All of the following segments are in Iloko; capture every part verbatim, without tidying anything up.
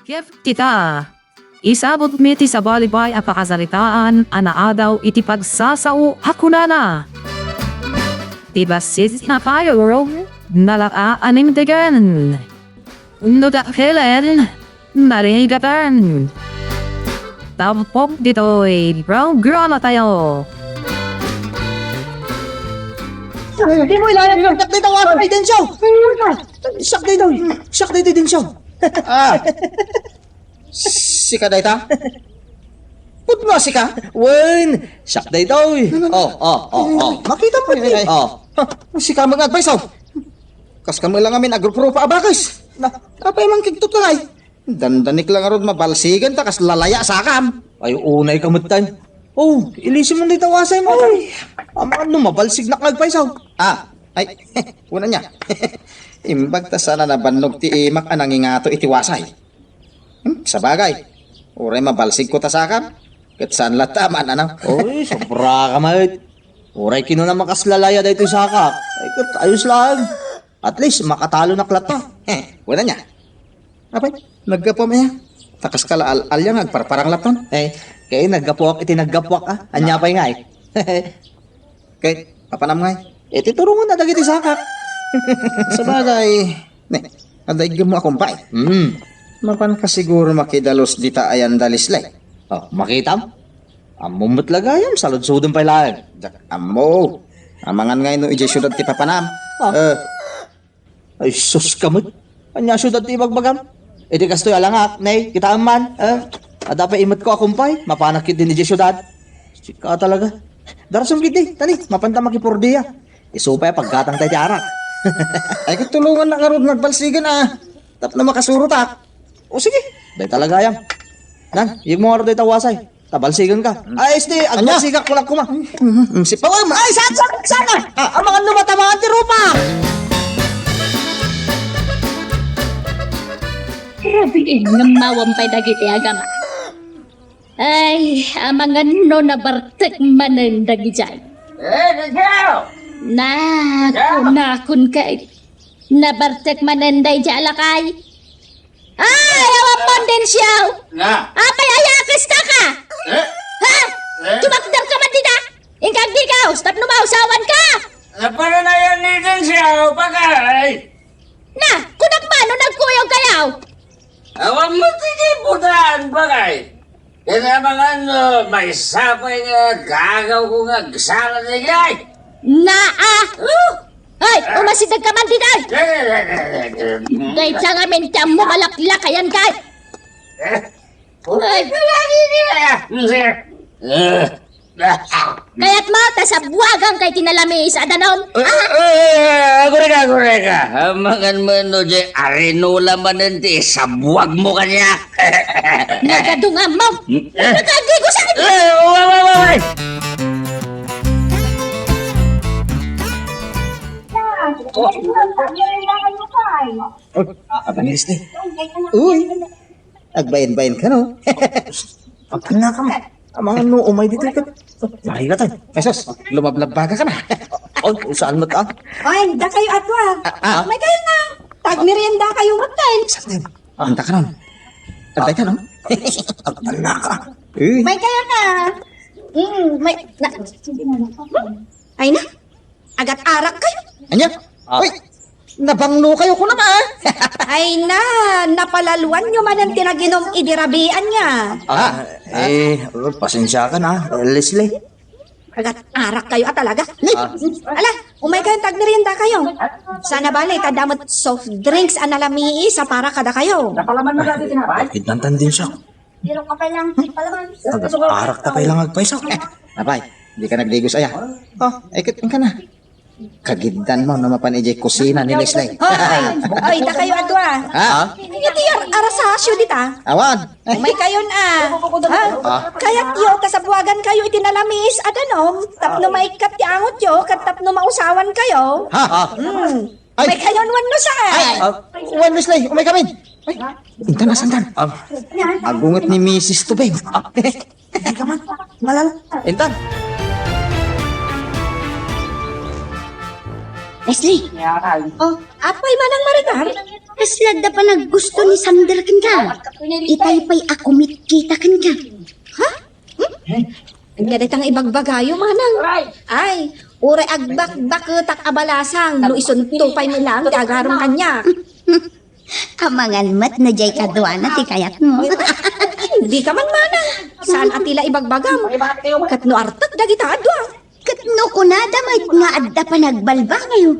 Ket kita, isabutmi ti sabali pay a pakasaritaan a naadaw iti pagsasao a kunana, "Ti bassit a kayo, nalaka a nimtegen. No dakelen, narigatan." Tampok ditoy programatayo. Di mo ilayan yung sakit daw, ay, Densyo! Sakit daw, sakit daw, Densyo! Ah! Sika dayta? Pudno a sika? Wen, siak daytoy. Ano, ano? Oh, oh, oh, oh. Makita mo, eh. Oh. Sika mag-advise, oh. Kas kami lang amin, agrup-rupa a bakes. Na, apay man kigtutulay? Dandanik lang arod mabalsigan ta kas lalaya sakam. Ay, unay ka met, tay. Oh, ilisim mo dayta wasay mo. Ay, aman no mabalsignak nga agpaysaw. Ah, ay, una niya. Imbag ta sana nabannog ti imak a nangingato iti wasay. Hmm, sabagay. Uray mabalsigko ta sakam. Ket saan latta a maananaw. Oy, sobra ka met. Uray kinuna makaslalaya daytoy sakak. Ay, ket ayos lang. At least, makatalonak latta. Heh, wala niya. Apay, naggapuam aya? Ta kaskala al-, alyang agparparang latta. Eh, kay naggapuak iti naggapuak, ah. Anya pay ngay? Kay, papanam ngay? Iti turongan na dagiti sakak. Sabagay, ne, adda iggem mo a kumpay. Hmm. Mapan ka siguro makidalus dita ayan da Leslie. Oh, makitam? Ammom met la gayam, saludsodem pay laeng. Diak ammo. Amangan ngay no idiay siudad ti papanam. Ah. Eh. Ay, sus ka met. Ania siudad ti ibagbagam? Iti kastoy a langak, ne, kitaem man, eh. Adda pay imetko a kumpay, mapanak ketdin idiay siudad. Sika talaga. Darasem ketdi, tani, mapanta makipordia. Isu pay a paggatangta iti arak. Ay, ket tulongannak ngarud nga agbalsigen, ah. Tapno makasurotak. O sige, dayta la gayam. Nan, iyegmo ngarud dayta wasay. Ta balsigen ka. Ay, este, anya? Agbalsigak, kulak kuma. Mm, mm, mm, si Pawem. Ay, saan, saan, saan ka? Ah, amangan no matabangan ti rupa. Grabe, eh, ngamawam pay dagiti agama. Ay, amangan no nabartek manen dagijay. Eh, Densyo! Na, kunakon kay, nabartek manen dayjay a lakay. Ay, awan man, Densyo! Na. Apay, ayakes ka ka? Eh? Ha? Eh? Tumakder ka man dita? Inka agdigaus, tapno mausawan ka! Naparanayan ni Densyo, bagay! Na, kunak man, no nagkuyog kayo? Awan mo ti di putaan, bagay! Kaya mga ano, may sapay nga gagaw ko nga agsala na yay! Na, ah! Oh! Ay, umasideg ka man dita! Dayta nga mintam mo, malaklakayan ka! Eh, uray ka lagi niya! Eh, kayat mo, ta sabuagan kay tinalamis, adanom? Eh, eh, eh, agureka, agureka. Amangan mo no, jay arinula manen ti sabuag mo kanya. Nagadungan mo! Eh. Nagadigo sa akin! Eh, wa, wa, wa, wa. Oh, abanis ni. Uy, agbain-bain ka, no? Pagkana ka mo. Amangan no, umay dito ka. Lahi ka tayo. Ay, sus, lumablabbaga ka na. Oh, saan mo ta? Ay, da kayo ato, ah. Ah, ah. May kayo na. Tagmerienda kayo, matay. Saan? Anta ka nun. Abay ka, no? Anta ka. Eh. May kaya ka. Mm, may, na, ay na, agat-arak kayo. Anya? Ah. Uy, nabangno kayo ko naman, ah. Ay na, napalaluan nyo man ang tinaginom idi rabian niya. Ah, eh, pasensya ka na, Leslie. Agat-arak kayo, ah, talaga. Ah. Ala, umay kayo, tagmerienda kayo. Sana bale, tadamot soft drinks, analami, sa para kada kayo. Napalaman mo dati tinapay? Bakit nantan din siya? Agat-arak ta pay lang agpayso. Apay, di ka nagdigos aya. Oh, ikit ka na. Kagiddan mo no mapan ijay kusina ni Leslie. Ay, ay, da kayo adua. Ha? Iti ar-, arasasyo dita. Awan. May kayon, ah. Ha? Ah. Kayat yo, kasabuagan kayo iti nalamiis, adanom. Tapno maikkat ti angot yo, kat tapno mausawan kayo. Ha? Ah. Hmm. Ay. May kayon, wan no saan. Ay, ah, wan, Leslie, umay kami. Ay, intan, asantan? Ah. Agunget ni Misis Tubeng. Ah. Hindi ka man. Malala. Intan. Leslie. Oh, apay, Manang Maricar? Kasla adda panaggusto ni Sander kenka. Itay pay a kumitkita kenka. Ha? Hmm? Ania dayta nga ibagbagayo, Manang? Ay, uray agbakbaketak a balasang no isunto pay met laeng ti agaram kaniak. Amangan met no diay kaduana ti kayatmo. Dika man, Manang. Saan a ti la ibagbagam? Ket no artek dagita a dua? Ket no kunada met nga adda panagbalbagayo?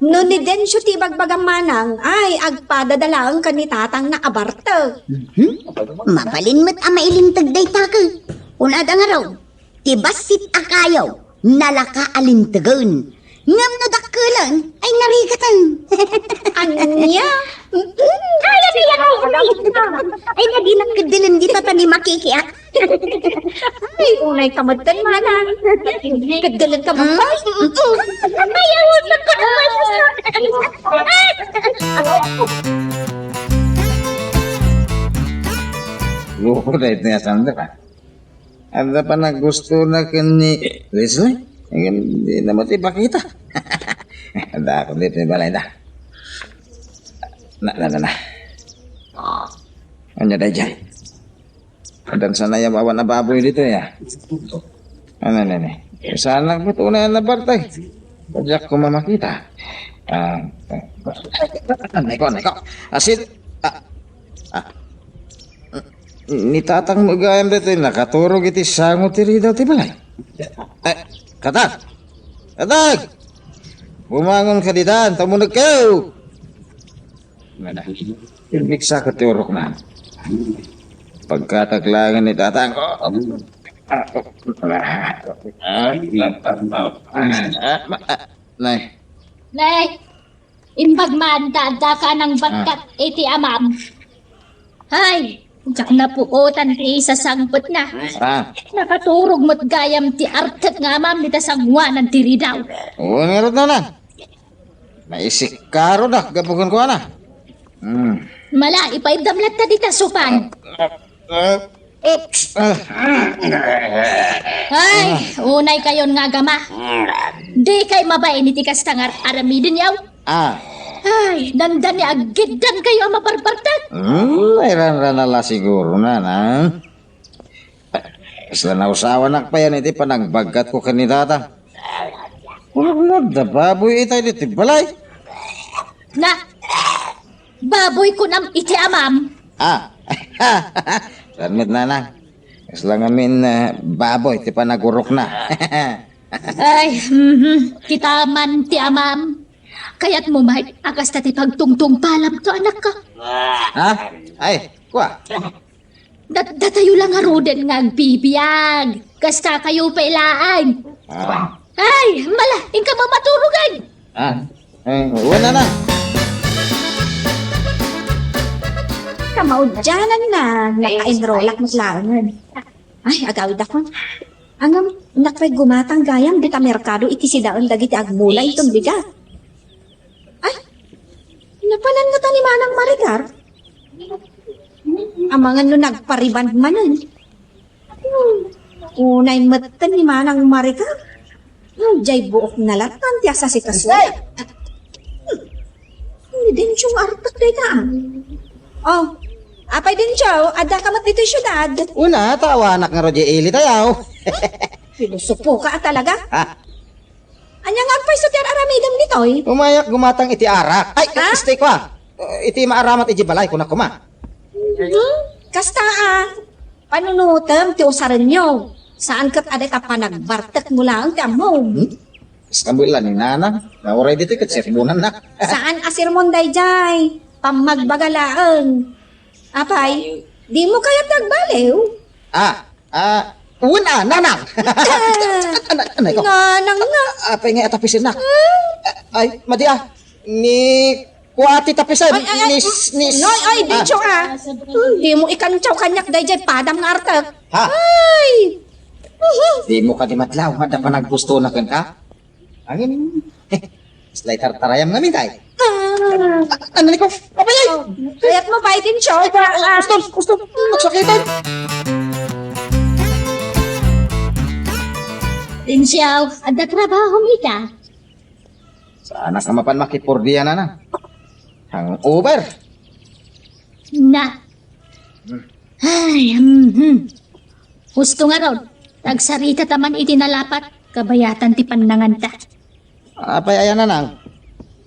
No ni Dencio ti ibagbagam, Manang, ay, agpadada laeng ken ni tatangna a bartek. Mhm. Mabalin met a mailinteg dayta, ket kunada ngarud, ti bassit a kayo, nalaka a lintegen. Ngem no dakkelen, ay narigaten. Ania? Kaya niya ka, ay, nadinak keddelen dita ta ni makikiak. Ay, unay ka met, Manang. Keddelen ka met. Ay, awat na ka. Loko na ito nga sandok, ah. Adda panaggusto na ken ni Leslie? Ngem, di na met ipakita. Adda ako dito ni balay da. Na, na, na, na. Ania daydiay? Addan sana ya awan a baboy dito ya. Ano, ano, ano? Saan lang po tunay na bartay? Diak ko mamakita. Ah, ah, anay ko, anay ko. Asin, ah, ah, ni tatang mo gayam dito, nakaturog iti sango ti ridaw ti balay. Eh, Katag! Katag! Bumangon ka ditan, tamunag kayo! Nada. Miksa ka ti urok na. Pagkataglangan ni tatang ko. Ah, ah, ah, ah, nay. Nay, imbag man ta adda ka nang bagkat iti amam. Ay, diak napuotan ti isasangpetna. Ah. Nakaturog met gayam ti artek nga amam dita sangoanan ti ridaw. Wen ngarud, nana. Naisikkaro da, gapu kenkuana. Hmm. Mala, ipaiddam latta dita supan. Ah, ah, oops. Ah. Ay, unay kayon nga agama. Di kay mabain iti kasta nga ar-, aramiden yaw. Ah. Ay, dandani aggiddan kayo a mabarbartak. Hmm, nairanrana la siguro na, na. Isla nausawanak payan iti panagbagkat ko ken ni tata. Ulog da baboy itay diti balay. Na, baboy kunam iti amam. Ah, saan met nana? Isla ngamin, eh, baboy ti panagurok na. Ay, mhm. Kita man ti amam. Kayat mo, Mike, a kasta ti pagtungtungpalam to, anak ka. Ha? Ay, kwa. Dat-, datayo lang ngaruden nga agbibiag. Kasta kayo pay laeng. Ah. Ay, mala, inka mamaturugan. Ah, eh, wala na. Kamaudianan na, naka-enrollak met laengen. Ay, agawid ako. Ngem, innak pay gumatang gayam dita merkado iti sidaen dagiti agmula inton bigat. Ay, napanan ngata ni Manang Maricar? Amangan no nagpariband manen. Hmm, unay metten ni Manang Maricar. Hmm, jay buok na latan ti asasikaso. Ay! Hmm, ni Dencio nga artek dayta, ah. Oh, apay Dencio, adda ka met ditoy siudad? Una, ta awanak ngarud jay ili tayaw. Pilosopo ka, ah, talaga. Ha? Ania nga agpayso ti ar-aramidem ditoy? Umayak gumatang iti arak. Ay, ha? Stay ko, ah. Eh, iti maaramat iti balay, kunak koma. Hmm? Kasta, ah, panunutem ti usarenyo. Saan ket adda ta panagbartek mo laeng ti ammom. Hmm? Basta mo ila ni Nana. Nauray ditoy ket sermonan na. Saan a sermon dayjay? Pammagbaga laeng. Apay, di mo kayat ti agbaliw? Ah, Ah, wen a, nanang. Ah, ana-, anay ko. Nanang nga. Apay nga atapisennak? Ah? Ay, madi a. Ni kuati tapisen. Ay, ay, ay. Ni s-, ni s-, Noy, ay, ah. Dicho, ah. Hmm, di mo ikantiaw kaniak dayjay padam nga artek. Ha? Ay. Di mo kadi matlaw nga adda panaggusto na kenka? Angin. Slay tartarayam ngamin, tay. Ah. Ano ni ko? Apay, ay! Oh, kayat mo pa itin siya? Ay, pa, ah, gusto, gusto. Magsakitan. Dencio, adda trabaho mi ka? Saanak a mapan makipordian, Nanang. Hangover. Na. Ay, mhm. Husto ngarud, agsarita ta man iti nalapat, kabayatan ti pannanganta. Apay aya, Nanang?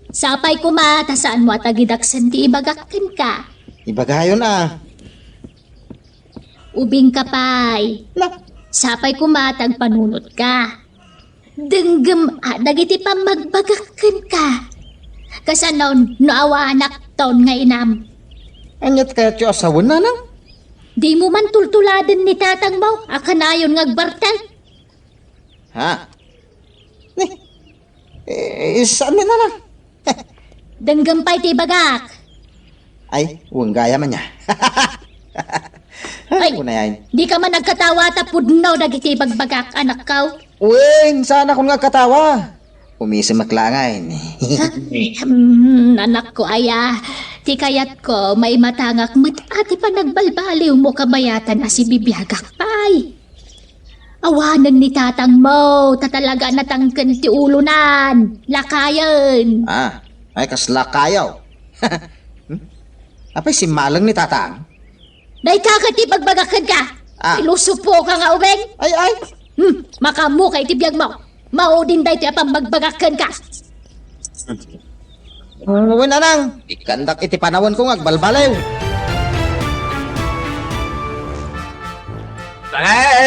Sapay koma ta saanmo a tagidaksen ti ibagak kenka. Ibagayon a. Ubingka pay. Na. Sapay koma ta agpanunotka. Denggem a dagiti pammagbagak kenka. Kasano no awanak ton nga inam? Ania ti kayatyo a sawen, Nanang? Dimo man tultuladen ni tatangmo a kanayon nga agbartek? Ha? Ni, eh, saan mi, Nanang? Denggem pay ti ibagak. Ay, wen gayam ania. Ay, ay, kunayay. Di ka man nagkatawa ta pudno dagiti ibagbagak, anakko. Wen, saan akon nga agkatawa? Umisemek laeng. Hmm, anakko aya, ti kayatko, maimatangak met a ti panagbalbaliwmo kabayatan a sibibiagak pay. Awanen ni tatangmo, ta talaga natangken ti ulonan. Lakayen. Ah, ay, kas lakayaw. Hmm? Apay, simmaleng ni tatang? Dayta ket ti ibagbagak kenka. Ah. Pilosopo ka nga ubing. Ay, ay. Hmm, makaammo ka iti biagmo. Maudin daytoy a pammagbagak kenka. Wen, Nanang, ikkandak iti panawenko nga agbalbaliw. Tagay!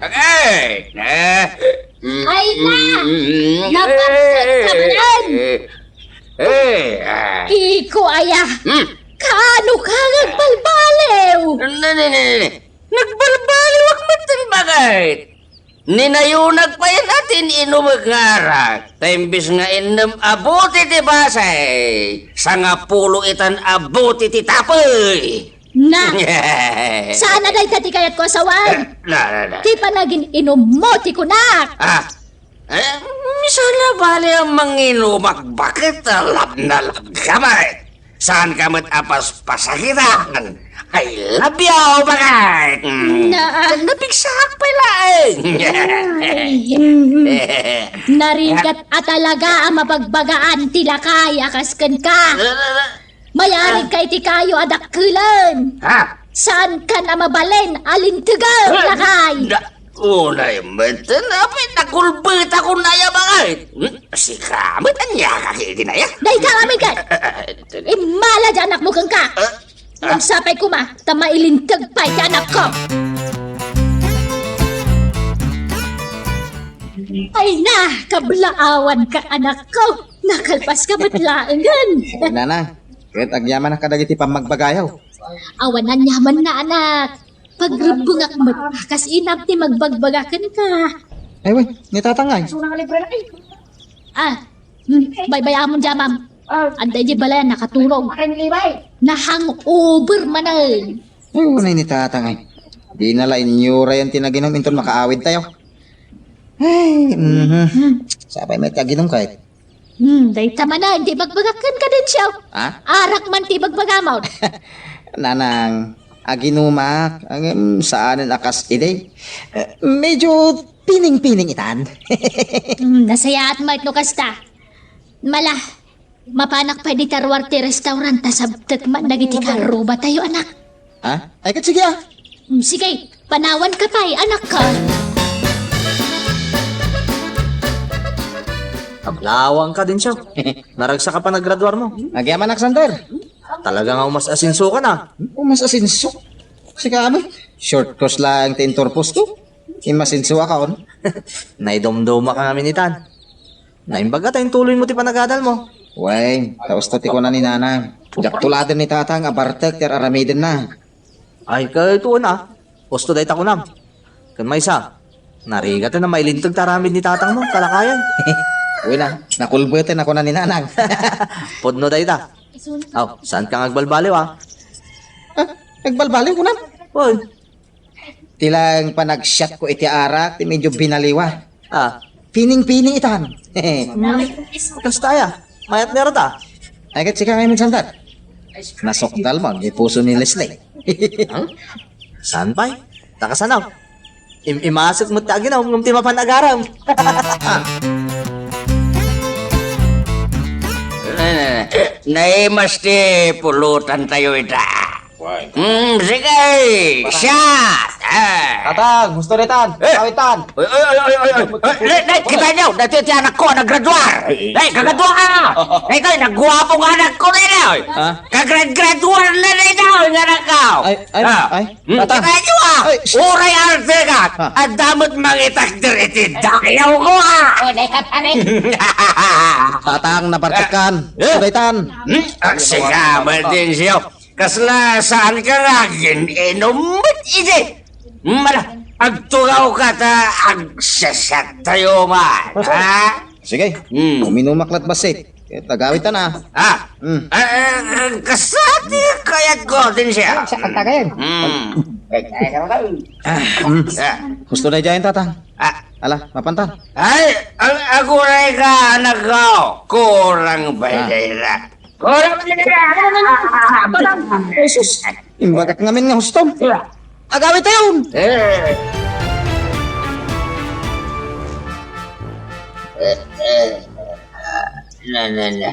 Tagay! Eh, mm, ay na! Mm, napagkat ka man! Eh, eh, ah. Iko aya! Hmm. Kaano ka nga agbalbaliw? Ne, ne, ne, ne. Nagbalbaliwak met ti bagayt. Ninayonak pay a tin-inumek nga arak, ta imbes nga innem a bote ti base, sangapulo itan a bote ti tapey. Na, saan a dayta ti kayatko a sawen? Na, na, na. Ti panagin-inummo ti kunak. Ah, eh, saan a bale a manginumak baket a lab na lab ka met? Saanka met a paspasakitan? I love you, bagayt! Na, ah. Napigsaak pay laeng! Ay, mm. Narigat a talaga a mabagbagaan ti lakay a kas kenka. Mayarig ka iti kayo a dakkelen. Ha? Saankan a mabalin a lintegen, lakay. Da-, unay met, apay, nakulbetakon aya, bagayt. Hmm? Sika met, ania ka ket iti naya? Dayta amin ket. Immala ti anakmo kenka. Ah, ah. Sapay koma, ta mailinteg pay ti anakko. Ay na, kablaawanka, anakko. Nakalpaska met laengen. Nanang, ket agyamanak kadagiti pammagbagayo. Awan aniamanna, anak. Pagrebbengak met a kas inam ti magbagbaga kenka. Ay, wen, ni tatang ay. Ah, hmm, baybay-amon diay amam. Adda idiay balay a nakaturog. Nahangover manen. Ay, unay ni tatang ay. Dina la inyurayan ti naginum inton makaawidtayo. Ay, mhm. Sapay met ti aginum kay. Hmm, dayta manen ti ibagbagak kenka, Dencio. Ha? Arak man ti ibagbagamon. Nanang, aginumak, ngem saanen a kas idi. Eh, medyo pining-pining itan. Hmm, nasayaat met no kasta. Mala, mapanak pay dita ruar ti restaurant ta sabtek man dagiti karrubatayo, anak. Ha? Ay, ket sige, ah. Mm, sige, panawanka pay, anakko. Kablaawanka, Dencio. Naragsak a panagraduarmo. Agyamanak, Sander. Talaga nga umas-asensoka, a. Umas-asenso? Sika, abe. Short course laeng ti inturposko. Immasensoaka, on. Naidumdumaka ngamin itan. Naimbag ta intuloymo ti panagadalmo. Wen, ta usto ti kuna ni Nanang. Diak tuladen ni Tatang a bartek ti ar-aramidenna. Ay, kayto, a. Usto dayta kunam. Ken maysa, narigat a mailinteg ti aramid ni tatangmo, kalakayan. Wen a, nakulbeten a kuna ni Nanang. Pudno dayta. Aw, saanka nga agbalbaliw, a? Ah, agbalbaliw kunam? Wen. Ti laeng panagsiatko iti arak ti medyo binaliwa. Ah. Pining-pining itan. Kasta aya, mayat ni arata. Ay, ket sika ngamin, Sander. Nasukdal mo, agipuso ni Leslie. Huh? Saan pay? Ta kasano? Im-imasek met ti aginum, ngem ti mapan agarem. Naimas ti pulutantayo ita. Why? Hmm, sige! Patay. Shot! Ah. Tatang, husto daytan. Eh. Awitan. Oy, oy, oy, oy, oy, oy. Eh, nay, nay, kita niyo, daytoy ti anakko, naggraduar. Ay, ay. Nay, kagradua ka. Nay, tay, nagguapo nga anakko, nay, nay. Ha? Kagrad-graduar na, nay, tay, nga anakko. Ay, ay, ah. Ay. Hmm, Tatang. Kita niyo, ah. Ay, shh. Uray arte ka. Ha? Adda met mangitakder iti dayaw ko, ah. Oh, nay, ka, pare. Tatang, napartekkan. Eh? Daytan. Hmm? Agsika, Martin, siyo. Kasla saan ka nga agin-inom met idi? Mala, agtugaw ka ta agsasat tayo man, ha? Sige, Hmm. uminumak lat bassit. Ket agawitan a. Ah, Hmm. eh, eh, eh, kasati kayat ko din siya. Ay, sa kanta kayan. Hmm. Ay, kaya ka ba? Ah, hmm. Ah. Husto na dyan, Tatang. Ah. Ala, mapantan. Ay, ag-, aguray ka, anak ko. Kurang Ah. bay na. Kurang bay na. Jesus. Imbagak ngamin nga hustom. Agawid tayon. Eh. Eh, eh. Na, na, na.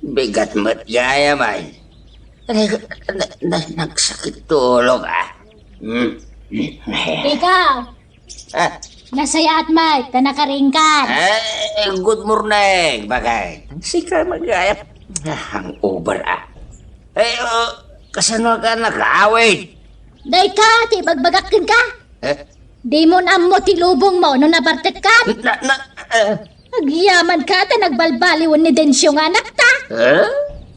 Bigat met gayam ay. Na, na, na, nagsakit to ulo ka. Hmm. Ikaw, Ah. Nasayaat met ta nakaringkat. Eh, good morning, bagay. Sika magayap. Ah, hangover, ah. Eh, oh, kasano ka nakaawit? Dayta, ti ibagbagak kenka. Eh? Dimo ammo ti lubongmo no nabartekkan? Na, na, eh. Agyamanka ta nagbalbaliwen ni Dencio nga anakta. Eh?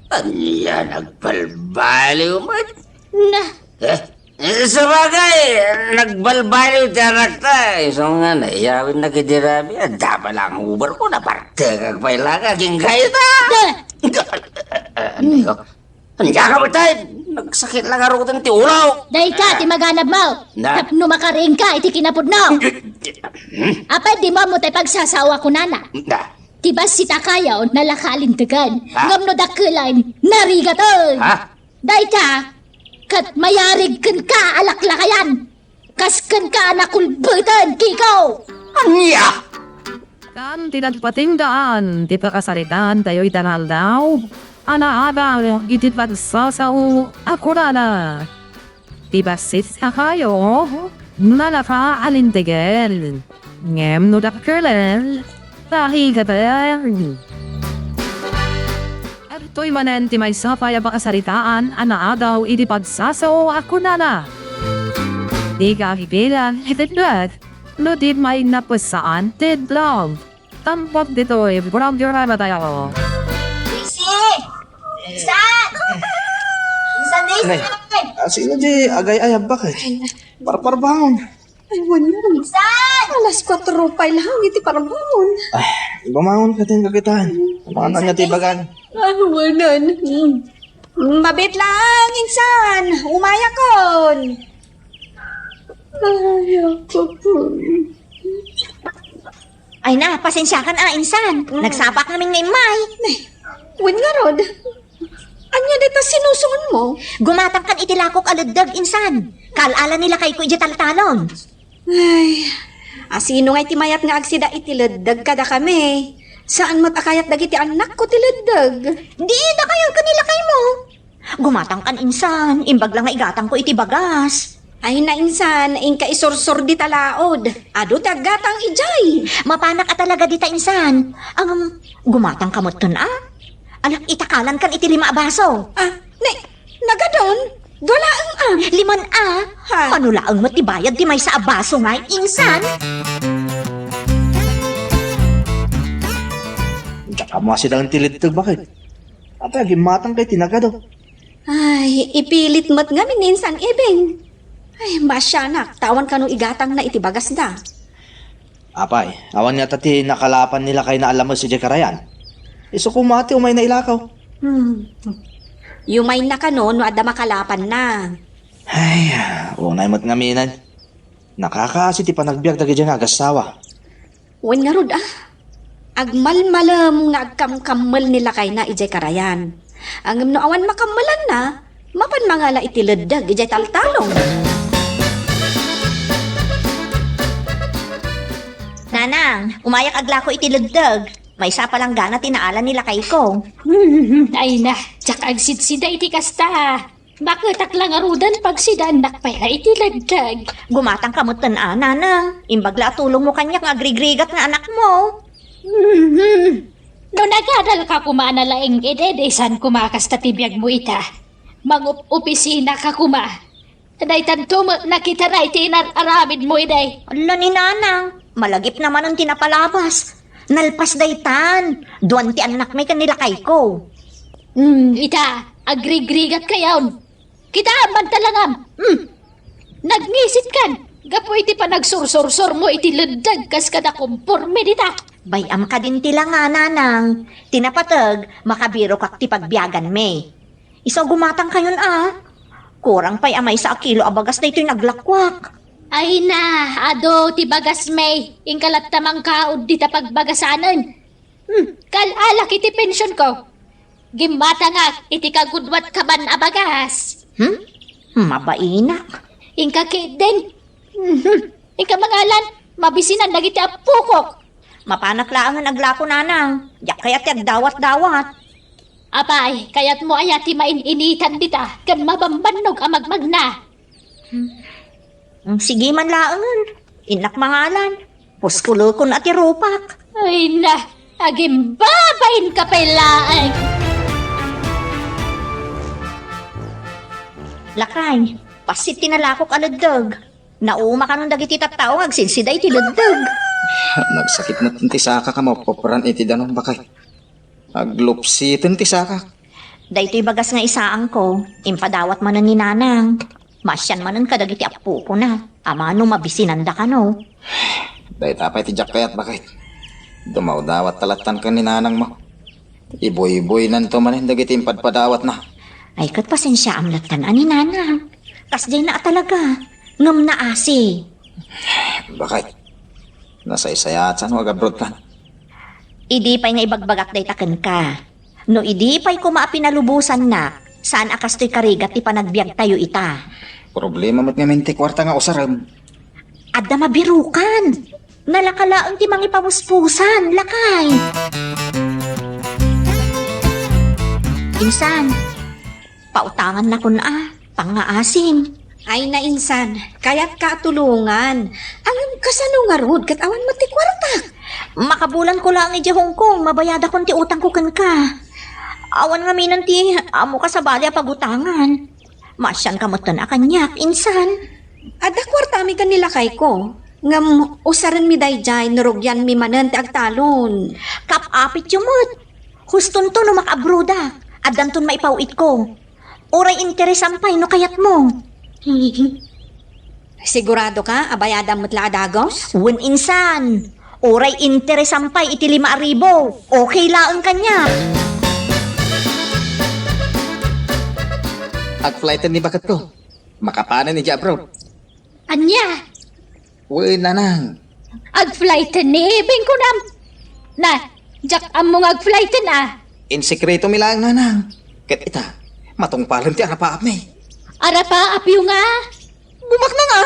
Ania nagbalbaliw met? Na. Eh? Eh, sabagay, nagbalbaliw ti anakta. Isu nga, naiyawidnak idi rabii, adda pay la hangover ko, nabartekak pay la nga, agingga ita. Da! Ania ka, ania ka, batay? Nagsakit la ngaruden ti ulo. Dayta ti maganabmo. Na? Tapno makaringka iti kinapudno. Apay dimo ammo ti pagsasaoak kunana? Na? Ti bassit a kayo, nalaka a lintegen. Ha? Ngem no dakkelen, narigaten. Ha? Dayta, ket mayarig kenka a laklakayan, kas kenka a nakulbeten, Kiko! Ania? Haan ti nagpatinggaan ti pakasaritaantayo ita nga aldaw a naadal iti pagsasao a kunana, ti bassit a kayo, nalaka a lintegen. Ngem no dakkelen, narigaten. Adtoy manen ti maysa pay a pakasaritaan a naadaw iti pagsasao a kunana, "Dika bibilang itedwet no di may napesaan ti love." Tampok ditoy programatayo. Daisy! Insan! Insan, Daisy! Nay, ah, sino di agay-ayab? Bakit? Parparbangon. Ay, wen ngarud. Insan! Alas kuatro pay lang iti parbangon. Ay, bumangon ka din kakitaan. Mga nanya ti bagan. Ay, wanan. Mm. Mabit lang, insan. Umayakon. Ay, ako po. Ay na, pasensiakan a, insan. Mm. Nagsapak ngamin nga immay. Nay, wen ngarud. Ania dayta sinusuonmo? Gumatangkan iti lakok a leddeg, insan. Kaal-ala ni lakayko idiay taltalon. Ay, asino ngay ti mayat nga agsida iti leddeg kadakami? Saan met a kayat dagiti annakko ti leddeg? Di, dakayo ken ni lakaymo. Gumatangkan insan, imbag la nga igatangko iti bagas. Ay na insan, inka isursor dita laod. Adu ti aggatang idiay. Mapanak a talaga dita insan. Ngem, gumatangka metten a? Ala, itakalankan iti lima a baso. Ah, ne, nagadon? Dua laeng a. Liman a? Ha? Mano laeng met ti bayad ti maysa a baso ngay insan? Diak ammo a sidaen ti leddeg, bakit? Apay, agimmatangka iti nagadu? Ay, ipilit met ngamin ni insan Ibing. Ay, maasianak, ta awan kano igatangna iti bagasda. Apay, awan ngata ti nakalapan ni lakayna a lames idiay karayan? Isu koma ti umayna ilakaw. Hmm. Yumayna kano no adda makalapanna. Ay, unay met ngaminen. Nakakaasi ti panagbiag dagidiay nga agassawa. Wen ngarud a, agmalmalem nga agkamkammel ni lakayna idiay karayan. Ngem no awan makammelanna, mapan mangala iti leddeg idiay taltalon. Nanang, umayak aglako iti leddeg. Maysa a palanggana ti naala ni lakayko. Hmm, ay na, diak agsidsida iti kasta. Baketak la ngaruden pagsidaannak pay la iti lagdeg. Gumatangka metten a, nanang. Imbag la a tulongmo kaniak nga agrigrigat nga anakmo. Hmm, no nagadalka koma a nalaing idi, di saan koma kasta ti biagmo ita. Mangup-opisinaka koma. Daytanto met nakitana iti inar-aramidmo idi. Ala ni nanang, malagipna manen ti napalabas. Nalpas daytan. Duan ti annakmi ken ni lakayko. Hmm, ita, agrigrigatkayon. Kitaem man talangam. Hmm. Nagngisitkan. Gapu iti panagsursursurmo iti leddeg kas kada komporme dita. Bay-am kadin ti langa, nanang. Ti napateg, makabirokak ti pagbiaganmi. Isu a gumatangkayon a. Kurang pay a maysa a kilo a bagas daytoy naglakuak. Ay na, adu ti bagasmi. Inka latta mangkaud dita pagbagasanen. Hmm, kal-alak iti pensionko. Gimmatangak iti kagudwat kaban a bagas. Hmm? Mabainak. Inka ketdin. Mhm. Inka mangalan, mabisinan dagiti appokok. Mapanak laengen aglako, nanang. Diak kayat ti agdawat-dawat. Apay, kayatmo aya ti main-initan dita ken mabambannog a magmagna? Hmm, sige man laengen. Innak mangalan. Puskulekon a ti rupak. Ay na, agimbabainka pay laeng. Lakay, passit ti nalakok a leddeg. Nauma kanon dagiti tattao nga agsidsida iti leddeg. Nagsakit met ti sakak a maupupran iti danum, bakay. Aglupsiten ti sakak. Daytoy bagas nga isaangko, impadawat manen ni nanang. Maasian manen kadagiti appokona. Amangan no mabisinanda kano. Dayta pay ti diak kayat, bakay. Dumawdawat ta lattan ken ni nanangmo. Ibuybuynanto manen dagiti impadpadawatna. Ay, ket pasensiaam lattan a ni nanang. Kasdiayna a talaga. Ngem naasi. Bakay. Nasaysayaat sano agabrodkan. Idi pay nga ibagbagak dayta kenka. No idi pay koma a pinalubosannak, saan a kastoy karigat ti panagbiagtayo ita. Problema met ngamin ti kuarta nga usarem. Adda mabirukan. Nalaka laeng ti mangipamuspusan, lakay. Insan, pautangannakon a, pangngaasim. Ay, nainsan, kayatka a tulongan. Ngem kasano ngarud ket awan met ti kuartak? Makabulanko laeng idiay Hong Kong, mabayadakon ti utangko kenka. Awan ngamin ti ammoka sabali a pagutangan. Maasianka metten a kaniak, insan. Adda kuartami ken ni lakayko. Ngem usarenmi daydiay no rugianmi manen ti agtalon. Kap-apityo met. Hustonto no makaabrodak. Addanton maipaw-itko. Uray interesam pay no kayatmo. Siguradoka a bayadam met la a dagos? Wen, insan. Uray interesam pay iti lima a ribu. Okay laeng kaniak. Agflighten ni baketko. Makapanen idiay abroad. Ania? Wen, nanang. Agflighten ni Ibing kunam. Na, diak ammo nga agflighten a. Insekretomi laeng, nanang. Ket ita, matungpalen ti arapaapmi. Arapaapyo nga? Bumaknang a.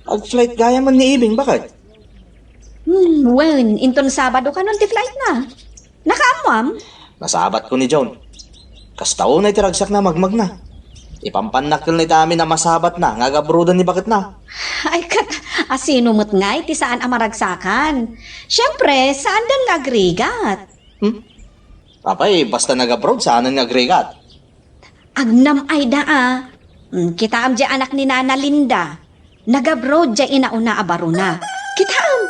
Agflight gayam ni Ibing, bakay? Hmm, wen, inton Sabado kanon ti flightna. Nakaammoam? Nasabatko ni John. Kasta unay ti ragsakna a magmagna. Ipampannak ken ita amin a masabatna nga agabroden ni baketna. Ay, ket asino met ngay ti saan a maragsakan? Siempre, saandan nga agrigat. Hmm? Apay, basta nag-abroad, saanen nga agrigat? Agnam-ayda a. Hmm, kitaem diay anak ni Nana Linda. Nag-abroad diay inauna a barona. Kitaem,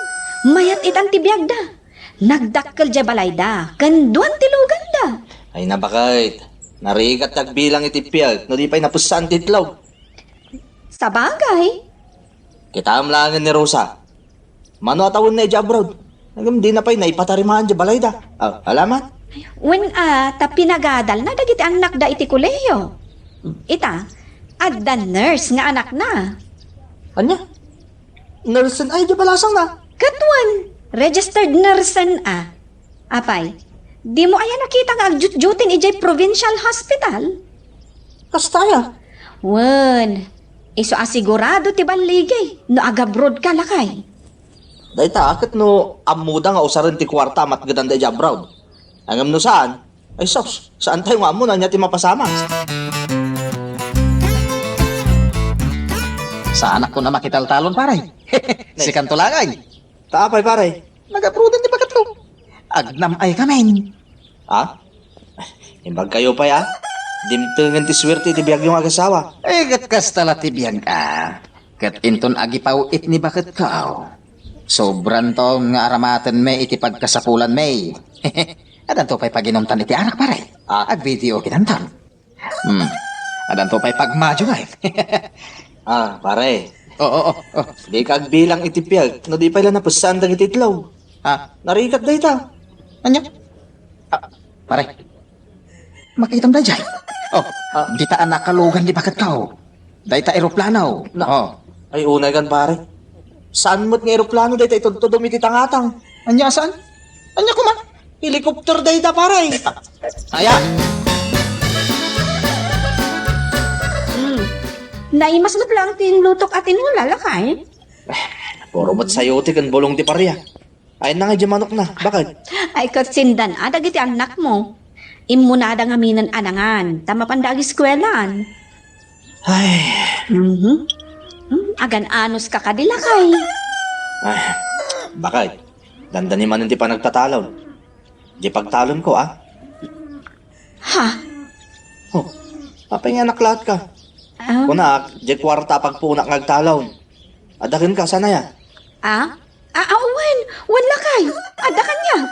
mayat itan ti biagda. Nagdakkel diay balayda, ken duan ti luganda. Ay, nabakit. Narigat ti agbilang iti piag, no di pay napussan ti itlog. Sabagay. Kitaem laengen ni Rosa. Mano a tawenna idiay abroad? Ngem dina pay naipatarimaan diay balayda. Ah, alaman? Wen a, ta pinagadalna dagiti annakda iti kolehiyo. Ita, adda nurse nga anakna. Ania? Nurse ay diay balasangna? Ket wen, registered nurse a. Apay, dimo aya nakita nga agjutjutin idiay provincial hospital? Kasta aya? Wen, isu a sigurado ti balligi no agabroad ka, lakay. Dayta, ket no ammoda nga usaren ti kuarta a matgedan daydi abroad. Ngem no saan, ay sus, saantayo nga ammo no ania ti mapasamak. Saanak koma a makitaltalon, pare. Sikanto laeng. Ta apay, pare? Nag-abroaden ti baketko. Agnam-ay kamin. Ha? Imbagkayo pay, a? Dimtengen ti suerte iti biagyo nga agasawa. Eh, ket kasta la ti biag, a. Ket inton agipaw-it ni baketko, sobranto nga aramatenmi iti pagkasapulanmi. Addanto pay paginumtan iti arak, pare. Ah. Agvideo kidanton. Hmm. Addanto pay pagmadyo, ay. Ah, pare. Oo, oo, oo. Dika agbilang iti piag no di pay la napessaan dagiti itlog. Ha? Narigat dayta. Ania? Ah, pare. Makitam daydiay. Oh, ah, dita a nakalugan ni baketko. Dayta eroplano. Na- Oh. Ay, unay kan, pare. Saan met nga eroplano dayta itudtudom iti tangatang? Ania, saan? Ania koma? Helicopter dayta, pare. Aya. Hmm. Naimas met laeng ti inlutok a tinola, lakay. Eh, puro met sayote ken bulong ti paria. Ay, nangay di manokna, bakit? Ay, ket sindan a dagiti annakmo. Immunada ngaminen a nangan, ta mapanda agiskuelaan. Ay. Mhm. Hmm, agan-anos ka kadi, lakay. Ay, bakit? Dandani manen ti panagtatalon. Di pagtalonko, a? Ha? Oh, apay nga naklaat ka? Ah? Kunak, di kuarta a pagpunak nga agtalon. Adda kenka, saan aya? Ah? Ah, ah, wen, wen lakay. Adda kaniak.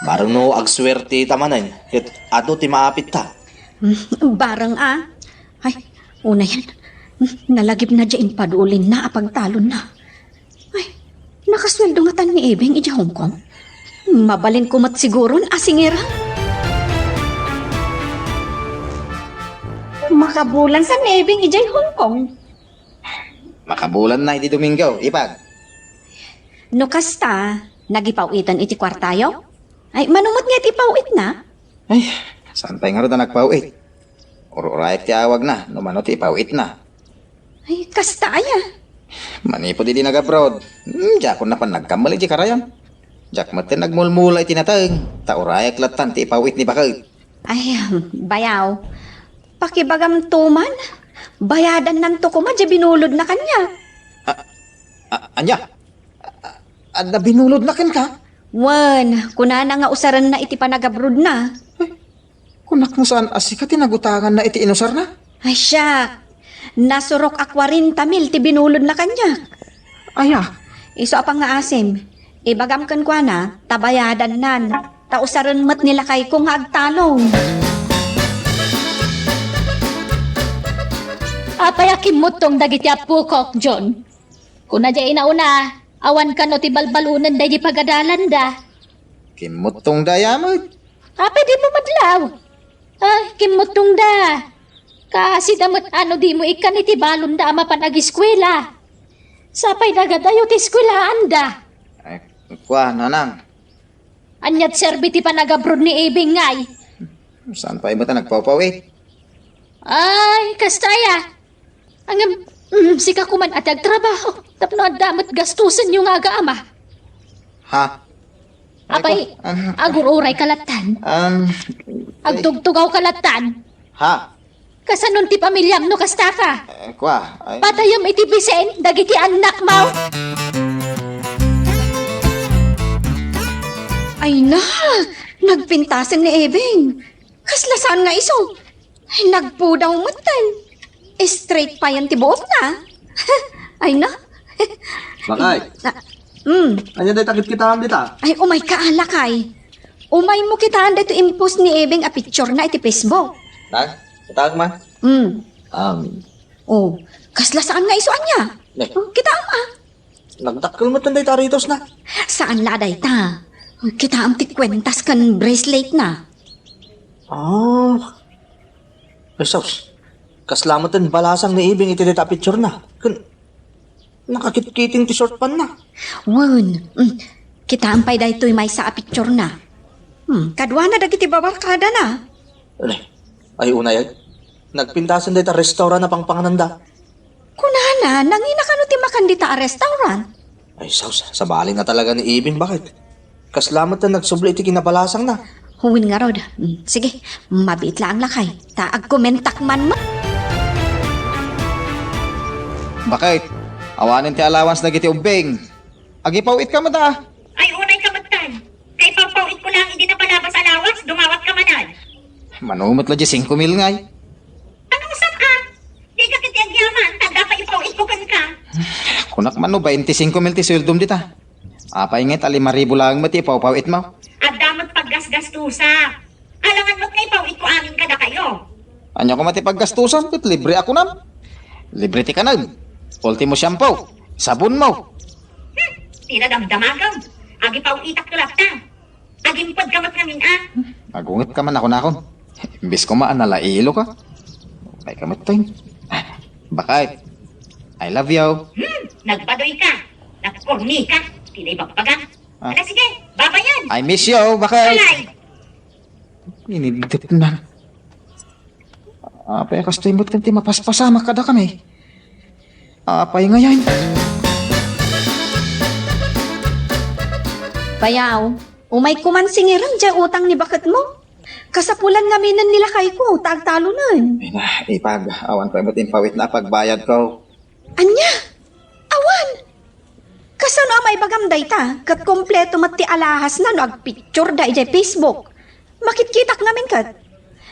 Bareng no agsuerte ta manen, ket adu ti maapitta. Bareng a. Ay, unayen. Nalagipna diay impadulinna a pagtalonna. Ay, nakasueldo ngatan ni Ebing idiay Hong Kong? Mabalinko met siguron a singirang. Makabulan sa ni Ebing idiay Hong Kong. Makabulanna idi Domingo, ipag. No kasta, nagipaw-itan iti kuartayo? Ay, mano met nga iti ipaw-itna? Ay, saan pay ngarud a nagpaw-it? Ur-urayak ti awagna no mano ti ipaw-itna. Ay, kasta aya? Manipud idi nag-abroad, hmm, diakon napan nagkammal iti karayan. Diak met nagmulmula iti nateng, ta urayak lattan ti ipaw-it ni baket. Ay, bayaw. Pakibagamto man, bayadannanto koma diay binulodna kaniak. A-, a-, ania? A-, adda binulodna kenka? Wen, kunana nga usarenna iti panagabrodna. Ay, kunak mo saan a sika ti nagutanganna iti inusarna? Ay, siak. Nasurok a kuarenta mil ti binulodna kaniak. Aya? Isu a pangngaasim, ibagam kenkuana, ta bayadannan, ta usaren met ni lakayko nga agtalon. Apay a kimmuttong dagiti appokok, John? Kuna diay inauna, awan kano ti balbalonen daydi pagadalanda. Kimmuttong daya met. Apay dimo madlaw? Ah, kimmuttongda. Kaasida met a no dimo ikkan iti balonda a mapan agiskuela. Sapay dagadayo ti eskuelaanda. Ay, kua, nanang. Ania ti serbi ti panagabroad ni Ibing ngay? Saan pay met a nagpawpaw-it? Ay, kasta aya. Ngem, mm, sika koman a ti agtrabaho tapno adda met gastusenyo nga agaama. Ha? Apay, ay, ko-, um, agur-uray ka lattan? Um, ay. Agtugtugaw ka lattan? Ha? Kasanon ti pamiliam no kasta ka? Eh, kua, ay. Patayem iti bisin dagiti annakmo. Ay na, nagpintasen ni Ebing. Kasla saan nga isu? Ay, nagpudaw metten. Straight payen ti buokna. Ay na. Bakay. Na, mm. Ania dayta kitkitaem dita? Ay, umay ka, lakay. Umaymo kitaen daytoy impost ni Ebing a picturena iti Facebook. Na? Kitaem man? Mm. Um. Oh, kasla saan nga isu ania? Ne. Oh, kitaem a. Nagdakkel metten dayta aritosna. Saan la a dayta. Kitaem ti kuentas ken braceletna. Ah. Ay, sus. Kasla metten balasang ni Ibing iti dayta a picturena. Ken nakakitkiting ti short pantna. Wen, mm, kitaem pay daytoy maysa a picturena. Hmm, kaduana dagiti babarkadana. Ay, ay, unay, ay. Nagpintasen dayta restaurant a pangpangananda. Kunana, nangina kano ti makan dita a restaurant? Ay, sus, sabali na talaga ni Ibing, bakit? Kasla met ta nagsubli iti kinabalasangna. Wen ngarud. Mm, sige, mabiit laeng lakay. Ta agkumentak man mo. Bakit? Awanen ti allowance dagiti ubbing. Agipaw-itka met a. Ay, unay ka met tan. Kay pawpaw-itko laeng idi napalabas allowance, dumawat ka manen. Mano met la di singko mil ngay. Ano sa a? Di ka kiti agyaman, ta adda pay ipaw-itko kenka. Kunak man no bainte singko mil ti sueldom dita. Apay ngay ta lima ribu laeng met ti ipawpaw-itmo? Adda met paggasgastusak. Alangan met nga ipaw-itko amin kadakayo. Ania koma ti paggastusam ket libre a kunam? Libre ti kanem, ultimo shampoo, sabonmo. Hmm, ti nadamdamagam. Agipaw-itak latta. Agimped ka met ngamin a. Agunget ka man a kunakon. Imbes koma a nalailo ka. Ay ka met, Toy. Bakit? I love you. Hmm, nagbadoy ka. Nagkorni ka. Ti naibagbaga. Ah. Ala, sige, babayan. I miss you, bakit? Alay. Inidip na. Apay a kastoy met ken ti mapaspasamak kadakami? Apay ngayen? Bayaw, umay koman singiren diay utang ni baketmo. Kasapulan ngaminen ni lakayko ta agtalonen. Ay na, ipag, awan pay met impawitna a pagbayadko. Ania? Awan! Kasano a maibagam dayta? Ket kompleto met ti alahasna no agpictureda idiay Facebook. Makitkitak ngamin ket.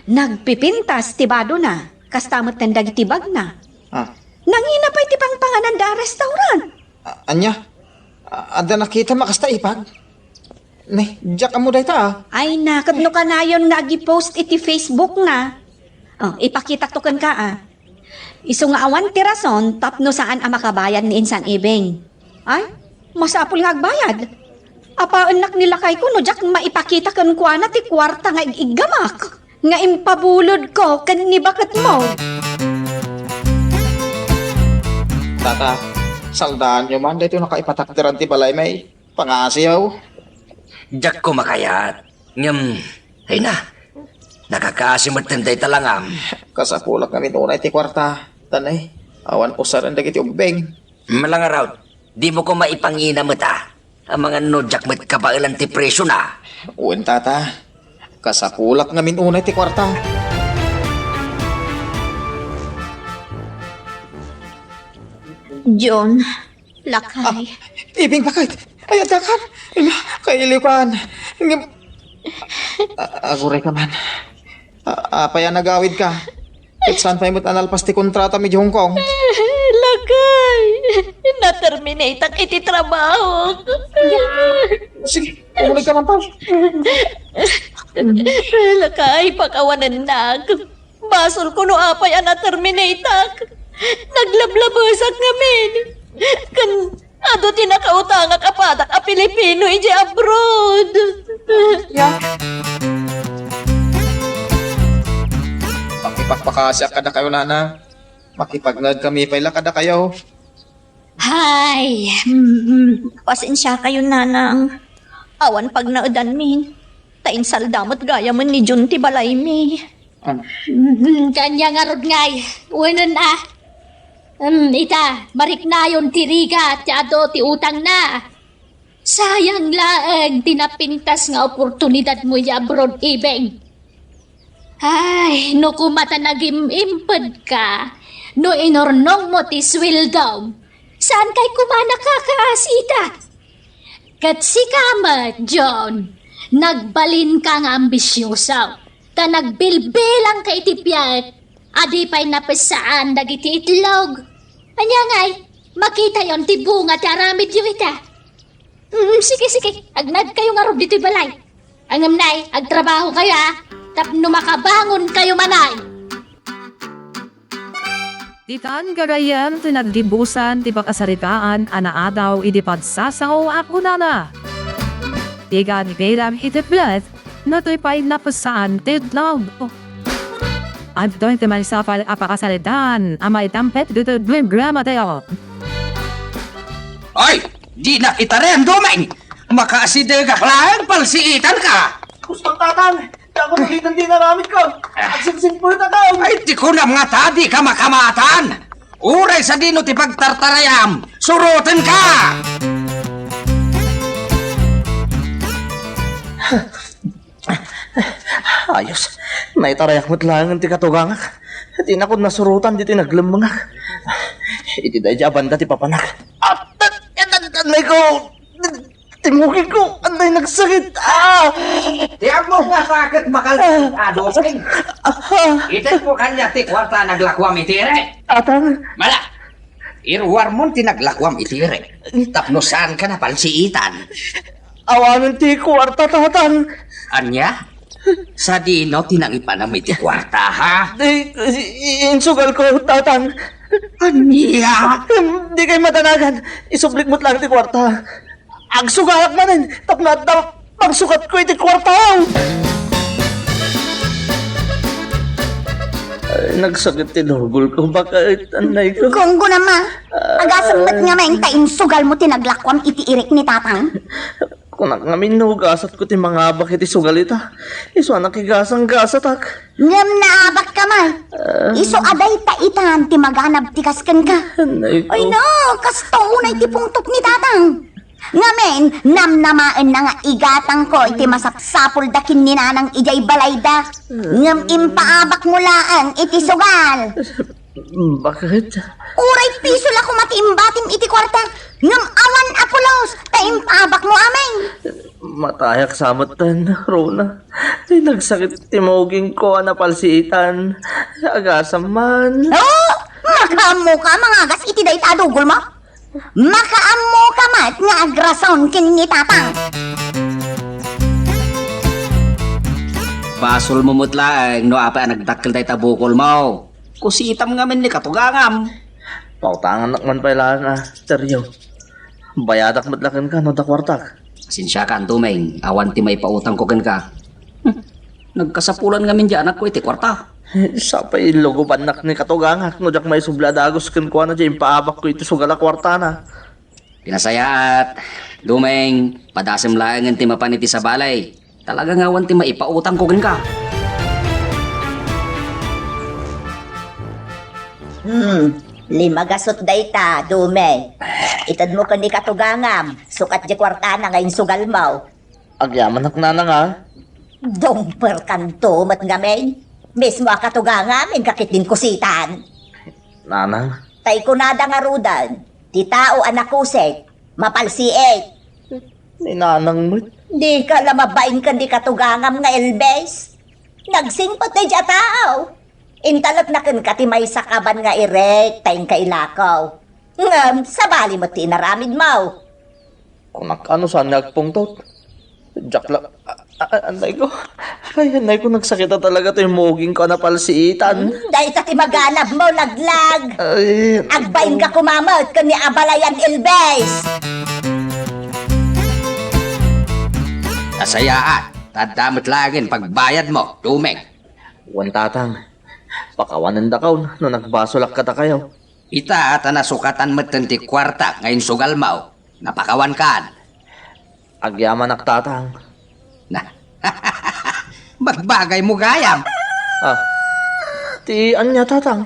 Nagpipintas ti badona, kasta met ken dagiti bagna. Ah. Nangina pay ti pangpangananda a restaurant. A-, ania? A-, adda nakitam a kasta, ipag? Ne, diak ammo dayta, a. Ay na, ket no kanayon nga agi-post iti Facebook na. Oh, ipakitakto kenka, a. Isu nga awan ti rason tapno saan a makabayad ni insan Ibing. Ay, masapul nga agbayad. Apaennak ni lakayko no diak maipakita kenkuana ti kuarta nga ig-iggamak nga impabulodko ken ni baketmo. Tata, saldaanyo man daytoy nakaipatakderan ti balaymi. Pangasiw. Diak koma kayat. Ngem, ay na, nakakaasi met dayta langam. Kasapulak ngamin unay ti kuarta. Tan, ay, awan usaren dagiti ubbing. Malangarud, dimo koma ipangina met a. Amangan no diak met kabaelan ti presiona. Wen, tata. Kasapulak ngamin unay ti kuarta. John, lakay. Ah, Ibing, bakit? Ay, adda kan. Ina, kailiwan. Ngem, a-, aguray ka man. A-, apay a nagawid ka? Ket saan pay met a nalpas ti kontrata mi di Hong Kong? Lakay, na-terminate-ak iti trabaho. Sige, umulig ka man, pal. Lakay, pakawanennak. Basolko no apay a na-terminate-ak. Naglablabesak ngamin. Ken adu ti nakautangak a padak a Pilipino idiay abroad. Ya. Makipakpakasiak kadakayo, nana. Makipagnaed kami pay la kadakayo. Hay, mm, pasensiakayon, nanang. Awan pagnaedanmin. Ta insalda met gayamen ni Jun ti balaymi. Ah. Mm, kanya ngarud ngay. Wenen a. Mm, ita, mariknayon ti rigat ti adu ti utangna. Sayang laeng ti napintas nga oportunidadmo ya abroad, Ibeng. Ay, no koma ta nagim-impedka, no inurnongmo ti sueldom, saankay koma nakakaasita. Ket sika met, John, nagbalinka nga ambisioso, ta nagbilbilangka iti biag a di pay napessaan dagiti itlog. Ania ngay, makitayon ti bunga ti aramidyo ita. Mm, sige, sige. Agnaedkayo ngarud ditoy balay. Ngem nay, agtrabahokayo, a, tapno makabangonkayo manen. Ditan gagayyem ti naggibusan ti pakasaritaan a naadaw idi pagsasao a kunana, "Ditan bilang iti biag, no toy pay napessaan ti itlog." Adtoy ti maisapal a pakasaritaan a maitampen ditoy programa tayo. Ay, dinak itarem, Domeng! Makaasidegak laeng palsiitanka! Gusto, Tatang! Diak ulitan ti inaramidko! Ah. Agsingsingpultak! Ay, ti kunam ngata, dika makamatan! Uray sadino ti pagtartarayam, surotenka! Ayos, naitarayak met laeng ti katugangak. Dinakon nasurotan ditoy naglemmengak. Iti daydi a banda ti papanak. At, at, at, at, anay ko! Timugin ko! Anay nagsakit! Ah! Ti ammo nga sakit makalsik, ah, Dosing. Ah! Ited mo kaniak ti kuarta a naglakuam iti irek. Tatang. Mala! Iruarmon ti naglakuam iti irek. Tapno saanka napalsiitan. Awanen ti kuarta, Tatang. Ania? Sadino ti nangipanam iti kuarta, ha? Di, i-, insugal ko, Tatang. Ania? Di kay madanagan. Isublik met laeng ti kuarta. Agsugalak manen, tapno adda pangsukat ko iti kuarta. Ay, nagsakit ti dugol ko. Bakit, anay ko? Gunggonam, a. Agasem met ngamin ta insugal mo ti naglakuam iti irek ni Tatang. Kunak ngamin no gasat ko ti mangabak iti sugal ita. Isu a nakigasang gasatak. Ngem naabak ka man. Ah. Isu a dayta itan ti maganab ti kas kenka. Anay ko. Ay no, kasto unay ti pungtot ni Tatang. Ngamin, namnamaenna nga igatangko iti masapsapulda ken ni Nanang idiay balayda. Ngem impaabakmo laeng iti sugal. Bakit? Uray piso la koma ti imbatim iti kuarta, ngem awan a pulos, ta impaabakmo amin. Matayak sa met ten, Rona. Ay, nagsakit ti muging ko a napalsiitan. Agasam man. Oh! Makaammo ka, mangagas iti dayta a dugol mo? Makaammo ka met nga agrason ken ni Tatang. Basol mo met laeng no apay a nagdakkel dayta bukol mo. Kusitam ngamin ni katugangam. Pautangannak man pay laeng a, Teryo. Bayadak met la kenka no adda kuartak. Pasensiakan, Doming, awan ti maipautangko kenka. Hmm. Nagkasapulan ngamin diay anakko iti kuarta. Sapay lugubannak ni katugangak no diak maisubli a dagus kenkuana diay impaabakko iti sugal a kuartana. Ti nasayaat, Doming, padasem laengen ti mapan iti sabali. Talaga nga awan ti maipautangko kenka. Hmm, lima gasut dayta, Doming. Itedmo ken ni katugangam, sukat diay kuartana nga insugalmo. Agyamanak, Nanang, a. Dumperkanto met ngamin. Mismo a katugangam, inka ketdin kusitan. Nanang. Tay kunada ngaruden, ti tao a nakusik, mapalsiit. Ni Nanang met. Dika la mabain ken ni katugangam nga Elvis. Nagsingpet daydi a tao. Intalekna kenka ti maysa kaban nga irek ta inka ilako. Ngem sabali met ti inaramidmo. Kunak, a, no saan nga agpungtot. Diak la, a, a, anay ko. Ay, anay ko, nagsakit a talaga ti muging ko a napalsiitan. Hmm, dayta ti maganabmo, laglag. Ay. Agbainka koma met ken ni abalayan Elvis. Nasayaat, ta adda met laengen pagbayadmo, Doming. Wen, Tatang. Pakawanendakayon no nagbasolak kadakayo. Ita, ta nasukatan metten ti kuarta nga insugalmo, napakawankan. Agyamanak, Tatang. Na, bagbagaymo gayam. Ah, ti ania, Tatang?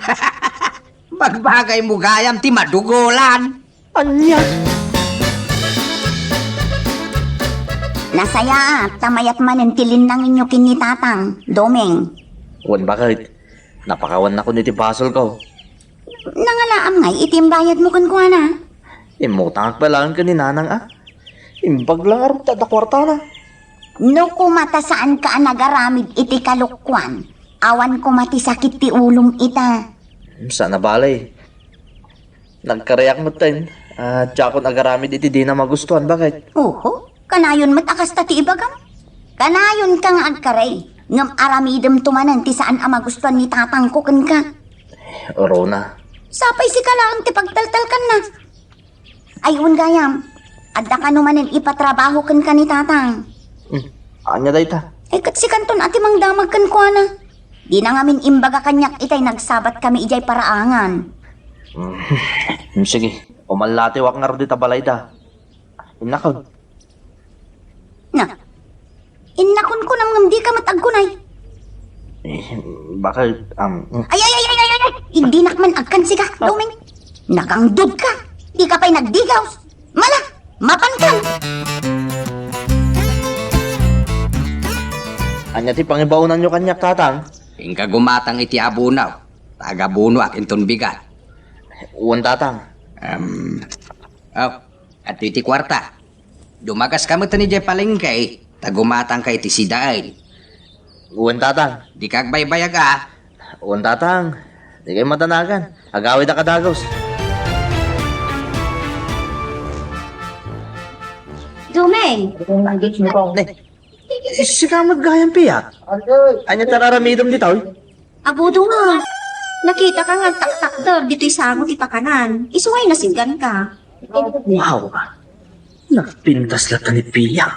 Bagbagaymo gayam ti madugolan. Ania? Nasayaat ta mayat manen ti linnangenyo ken ni Tatang, Doming. Wen, bakit? Napakawannakon iti basolko. Nangalaam ngay iti imbayadmo kenkuana? Immutangak pay laeng ken ni Nanang, a. Imbag la ngarud ta adda kuartana. No koma ta saanka a nagaramid iti kalokuan, awan koma ti sakit ti ulom ita. Saan a bale. Nagkariak metten, a, diakon agaramid iti dina magustuan, bakit? Oho, kanayon met a kasta ti ibagam. Kanayonka nga agkari, ngem aramidemto manen ti saan a magustuan ni tatangko kenka. Rona. Sapay sika laeng ti pagtaltalkanna. Ay, wen gayam, adda kano manen ipatrabaho kenka ni tatang. Hmm, ania dayta? Ay, ket sikanton a ti mangdamag kenkuana. Dina ngamin imbaga kaniak itay nagsabat kami idiay paraangan. Hmm, sige, umallatiwak ngarud ita balayda. Innakon. Na, innakonkunam ngem dika met agkunay. Eh, bakit, um, mm. Ay, ay, ay, ay, ay, ay, ay! Dinak man agkan sika, Doming. Nagangdod ka. Dika pay nagdigaw. Mala, mapankan. Ania ti pangibaonanyo kaniak, Tatang? Inka gumatang iti abono. Tagabonoak inton bigat. Wen, Tatang. Em, oh, adtoy ti kuarta. Dumagaska met idiay palengke, ta gumatangka iti sidaen. Wen, Tatang. Dika agbaybayag, a. Wen, Tatang. Dikay madanagan. Agawidak a dagus. Domeng! Ne, sika met gayam, Pia. Ania ti ar-aramidem ditoy? Agudo nga. Nakitak nga agtaktakder ditoy sango ti pakanan. Isu nga inasingganka. Wow! Nagpintas latta ni Pia.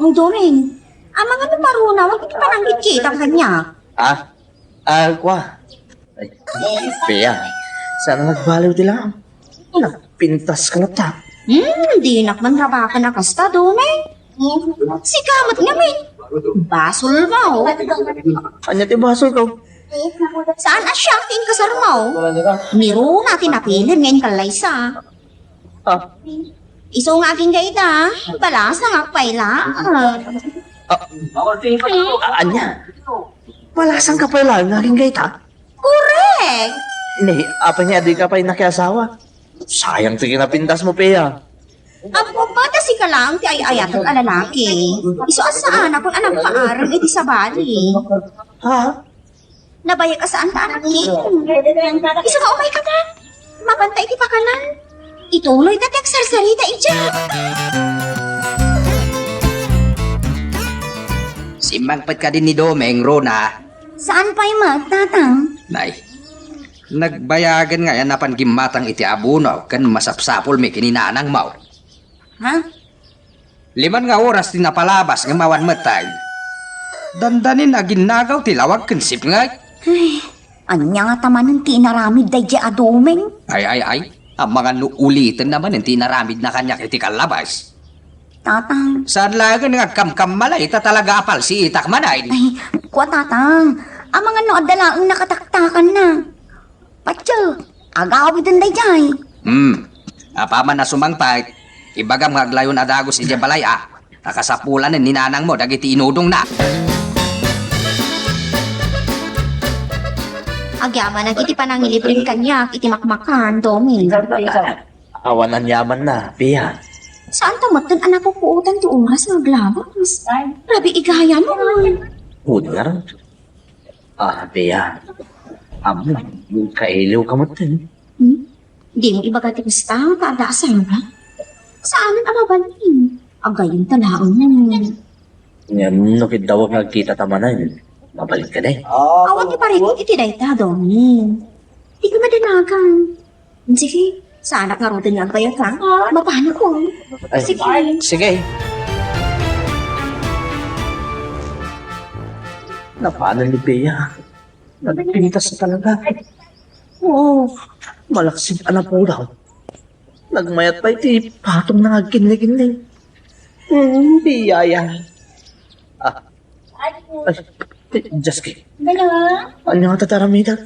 Ang Domeng, amangan no marunaw iti panangkitkita kaniak. Ah? Ah, kua. Ay, Pia, saan a nagbaliw ti laam? Nagpintaska latta. Hmm, dinak man rabaken a kasta, Domeng. Sika met ngamin. Basolmo. Ania ti basolko? Saan a siak ti inkasarmo? Ni Rona ti napilem nga inkallaysa. Ah. Isu nga agingga ita, balasangak pay laeng. Ah, ania? Balasangka pay laeng nga agingga ita? Korek! Ne, apay nga dika pay nakiasawa? Sayang ti kinapintasmo, Pia. Ammom met a sika laeng ti ay-ayatek a lalaki. Isu a saanakon a nagpaarem iti sabali. Ha? Nabayag a saanta a nagkim. Isu nga umayka ta. Mapanta iti pakanan. Ituloyta ti agsarsarita idiay. Simmangpet kadi ni Domeng, Rona? Saan pay met, Tatang? Nay, nagbayagen nga a napan gimmatang iti abono ken masapsapulmi ken ni nanangmo. Ha? Lima nga oras ti napalabas ngem awan met time. Dandanin aginnagaw ti lawag ken sipnget. Ay, ania ngata manen ti inaramid daydiay a Domeng? Ay, ay, ay. Amangan no ulitenna manen ti inaramidna kaniak iti kallabas. Tatang. Saan laengen nga agkamkammalay ta talaga a palsiitak manen. Ay, kua, Tatang. Amangan no adda laeng nakataktakanna. Patyo, agawiden daydiay. Hmm. Apaman a sumangpet, ibagam nga aglayon a dagus idiay balay a. Ta kasapulanen ni nanangmo dagiti inudongna. Agyamanak iti panangilibrem kaniak iti makmakan, Domeng. Awan aniamanna, Pia. Saanta metten a napupuotan ti oras nga aglabas? Rabii gayam. Pudngar. Ah, Pia. Ammom, kailiwka metten. Hmm? Dimo ibaga ti kasta, ta adda asawa? Saanen a mabalin. Agayem ta laeng. Ngem no kiddawek nga agkitata manen, mabalinka ne. Awan ti parikut iti dayta, Domeng. Dika madanagan. Sige, saanak ngaruden nga agbayag, ha? Mapanakon. Ay, sige. Sige. Napanen ni Pia. Nagpintas talaga. Oo, malaksid a napulaw. Nagmayat pay ti patongna nga agkinnikinni. Hmm, Pia. Ah. Ay, Jaski. Ania ngata ti aramidek?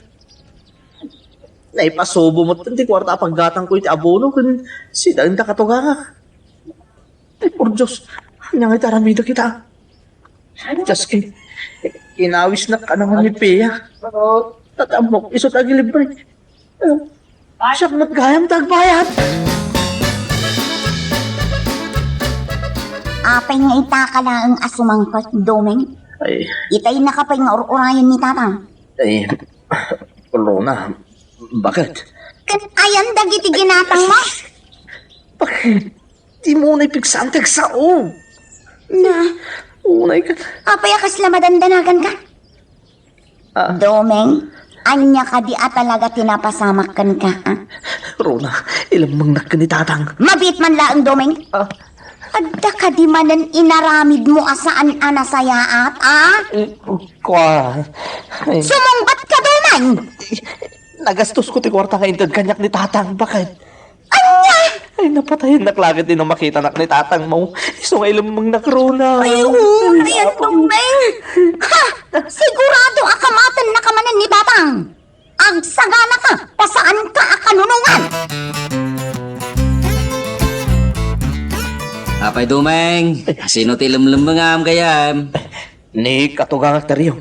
Naipasubo met ti kuarta a paggatangko iti abono ken sidaen ta katugangak. Ay, por Dios, ania nga iti aramidek ita? Jaski, inawisnak kanayon ni Pia. Ket ammok, isu ti agilibre. Siak met gayam ti agbayad. Apay nga ita ka laeng a sumangpet, Domeng? Ay. Itay naka pay nga ur-urayen ni Tatang. Ay, Rona, bakit? Ket ayan dagiti ginatangmo? Bakit? Dimo unay pigsaan ti agsao. Na. Unay ka. Apay a kasla madandanaganka? Ah. Domeng, ania kadi a talaga ti napasamak kenka, a? Rona, ilemmengnak ken ni Tatang. Mabiit man laeng, Domeng. Ah. Adda kadi manen inaramidmo a saan a nasayaat, a? Eh, kua. Ay. Sumungbatka, Domeng! Nagastosko ti kuarta nga inted kaniak ni Tatang. Bakit? Ania? Ay, napatayennak la ketdi no makitanak ni Tatangmo. Isu nga ilemmengnak, Rona. Ay, oo, ay, Apo. Domeng. Ha! Sigurado a kamatennaka manen ni Tatang. Agsaganaka, ta saanka a kanunongan. Apay, Domeng, sino ti lemlemmengam gayam? Ni katugangak, Terio.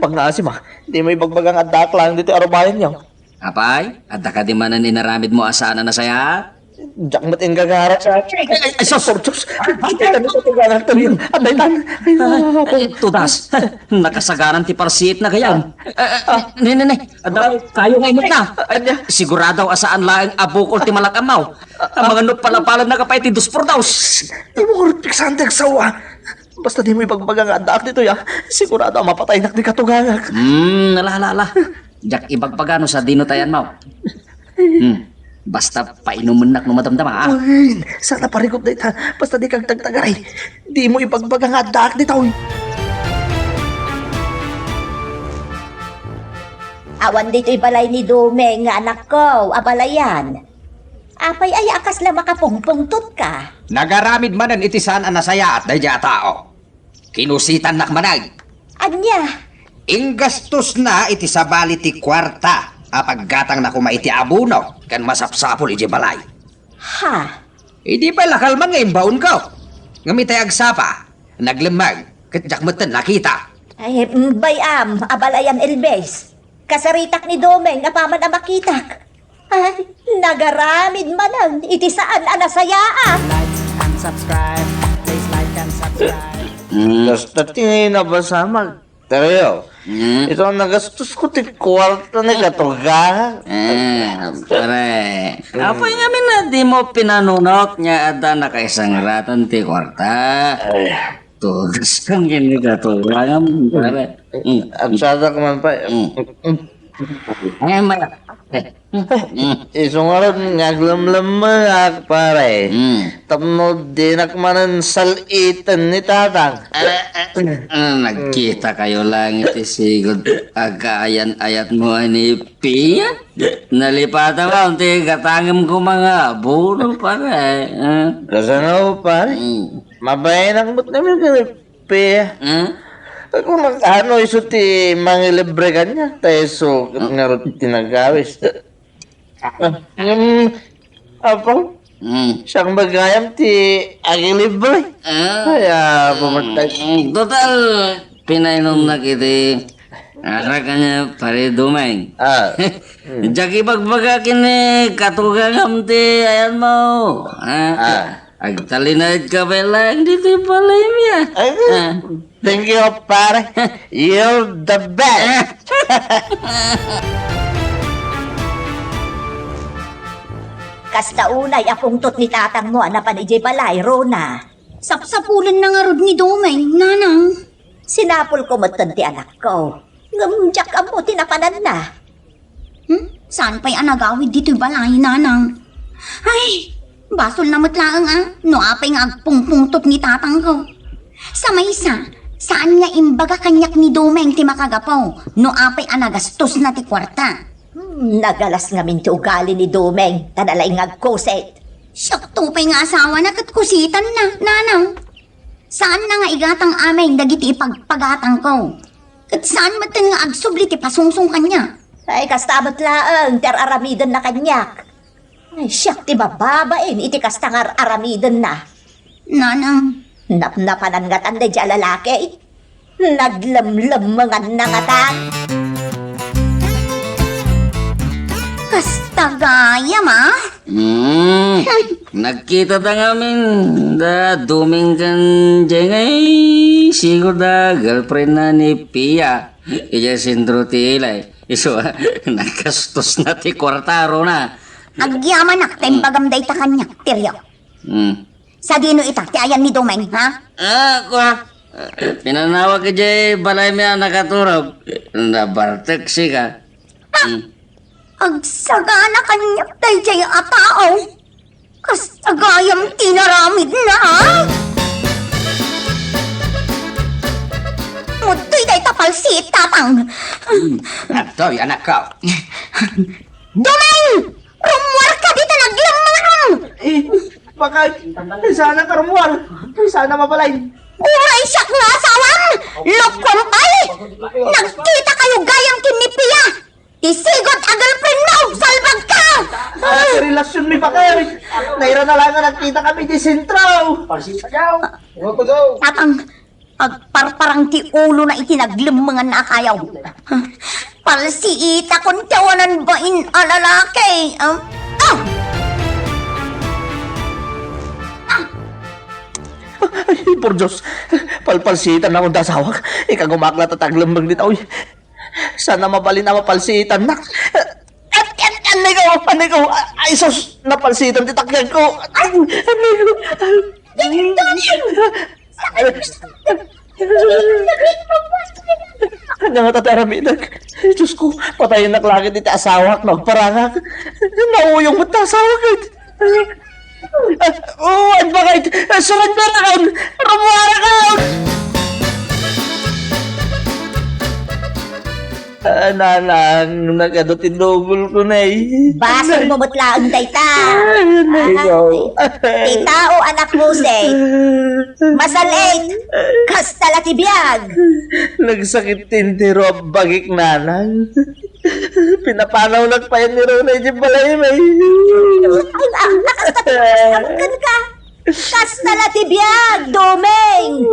Pangngaasim a, dimo ibagbaga nga addaak laeng ditoy arubayanyo. Apay, adda kadi manen inaramidmo a saan a nasayaat? Diak met inggagarat. Ay, ay, ay, sus! Sus! Ay, ay, ay, katugangak, Terio. Adda itan. Ay, Ay, ay, tudas. Nakasagaran ti parsiitna gayam. Eh, eh, eh, ne, ne, ne. Adda kayo nga imut na. Ay, sigurado a saan laeng a bukol ti malak-amaw. Amangan no palapalannak pay ti dos por dos. Dimo ngarud piksaen ti agsawa. Basta dimo ibagbaga nga addaak ditoy, a. Sigurado a mapataynak ni katugangak. Hmm, ala, ala, ala. Diak ibagbaga no sadino ti ayanmo. Hmm. Basta painumennak no madamdama, a. Wen, saan a parikut dayta. Basta dika agtagtagaray. Dimo ibagbaga nga addaak ditoy. Awan ditoy balay ni Domeng nga anakko, abalayan. Apay aya a kasla makapungpungtotka? Nagaramid manen iti saan a nasayaat daydiay a tao. Kinusitannak manen. Ania? Inggastosna iti sabali ti kuarta a paggatangna koma iti abono ken masapsapul idiay balay. Ha? Idi pay la kalman nga imbaonko. Ngem itay agsapa, naglemmeng, ket diak metten nakita. Ay, mm, bay-am, abalayan Elvis. Kasaritak ni Domeng apaman a makitak. Ay, nagaramid manen iti saan a nasayaat. Like and subscribe. Please like and subscribe. Mm. Basta ti nabasamag, Terio. Mm. Ito ang nagastosko ti kuarta ni katugangak. Eh, pare. Apay ngamin a dimo pinanunot nga adda nakaisangratan ti kuarta? Ay. Tugas kang kini katugangam, pare. Mm. Agsadak man pay. Mm. Ay, maya. Mm. Isu ngarud nga aglemlemmengak, pare. Mm. Tapno dinak manen sal-iten ni tatang. Ah, ah, ah, nagkita kayo lang iti sigud. Agkaayan-ayatmo ni Pia. Nalipatan ka, unti gatangem ko mga abono, pare. Ah. Kasano, pare? Mm. Mabayanak met ngamin ken ni Pia. Hmm? Ako nag-ano, isu ti mangilibre kaniak, ta isu ket ngarud ti nagawis. Ah, ngem, Apo, Hmm. siak met gayam ti agilibre. Ah. Ay, Apo, Hmm. matay. Total, pinainumnak iti arak kaniak, pare Domeng. Ah. Diak ibagbaga ken ni katugangam ti ayanmo. Ah. Ah. Agtalinaedka pay laeng ditoy balaymi, ah. Ay, Ah. thank you, pare. You're the best. Kasta unay a pungtot ni tatangmo a napan idiay balay, Rona. Sapsapulenna ngarud ni Domeng, nanang. Sinapulko metten ti anakko. Ngem diak ammo ti napananna. Hmm? Saan pay a nagawid ditoy balay, nanang? Ay, basolna met laeng a no apay nga agpungpungtot ni tatangko. Sa maysa, saan nga imbaga kaniak ni Domeng ti makagapu no apay a nagastosna ti kuarta. Hmm, nagalas ngamin ti ugali ni Domeng, ta nalaing nga agkusit. Siakto pay nga asawana ket kusitanna, nanang. Saanna nga igatang amin dagiti ipagpagatangko. Ket saan metten nga agsubli ti pasungsong kaniak. Ay, kasta met laeng ti ar-aramidenna kaniak. Ay, siak ti mababain iti kasta nga ar-aramidenna. Nanang. Napnapanan ngatan daydiay a lalaki. Naglemlemmenganna ngatan. Kasta gayam, a? Hmm. Nagkitata ngamin da Domeng ken Jengay, sigud a girlfriendna ni Pia. Idiay sentro ti ilay. Isu a, nagastosna ti kuarta, Rona. Agyamanak ta imbagam dayta kaniak, Terio. Hmm. Sadino ita ti ayan ni Domeng, ha? Ah, kua. Pinanawag idiay balaymi a nakaturog. Nabartek sika. Ah! Hmm. Agsagana kaniak daydiay a tao. Kasta gayam ti naramidna, ha? Mudtoy dayta palsiit, tatang. Hmm. Adtoy, anakko. Domeng! Rummuarka dita naglemmengam! Eh, baka, eh, sana ka rummuar. Eh, sana mabalay. Uray siak nga asawam! Lokoam pay! Nagkita kayo gayam ken ni Pia! Ti sigud a girlfriend mo! Salbag ka! Anak ti relasyon mi, bakit? Naira na lang nga nagkita kami di sentro. Tatang, Agpa-, parparang ti ulona iti naglemmenganna a kayaw. Palsiitakon ti awanan bain a lalaki. Ah! Ah! Ay, por Dios, palpalsiitannakon ti asawak. Ikagumak latta ti aglemmeng ditoy. Saan a mabalin a mapalsiitannak. An-, an-, anay ko, anay ko. Ay, sus, napalsiitan ti taknagko. Ay, anay ko. Ania ngata ti aramidek? Dios ko, patayennak la ket iti asawak no agparangak. Nauyong met ti asawak ket. Ah, oh, agpakit! Ah, surrenderakon! Rumuarakon! Ah, nanang, nagadu ti dugolko, nay. Basolmo met laeng dayta. Ay, nay, Ah, ikaw. Ti tao, anak Jose. Masal-it. Kasta la ti biag. Nagsakit ti entero a bagik, nanang. Pinapanawnak payen ni Rona idiay balay, nay. Ay, ah, nakasakit ka. Kasta la ti biag, Doming!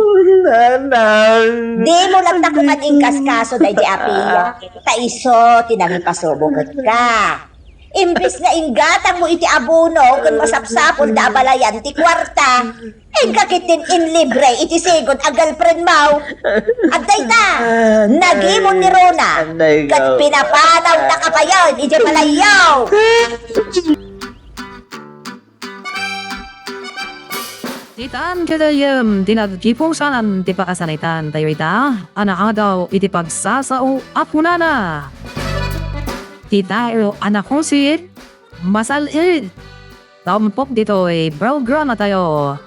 Nanang! Dimo latta koma inkaskaso daydi apiak. Ta isu ti nangipasubo kenka. Imbes nga inggatangmo iti abono ken masapsapulda a balayan ti kuarta, inka ketdin inlibre iti sigud a girlfriendmo. Adda ita, nagimon ni Rona, ket pinapanawnak payen idiay balayyo. Ditan kadayem ti naggipusan ti pakasaritaan tayo ita a naadaw iti pagsasao a kunana, ti tao a nakusit, masal-it. Tampok ditoy programa tayo.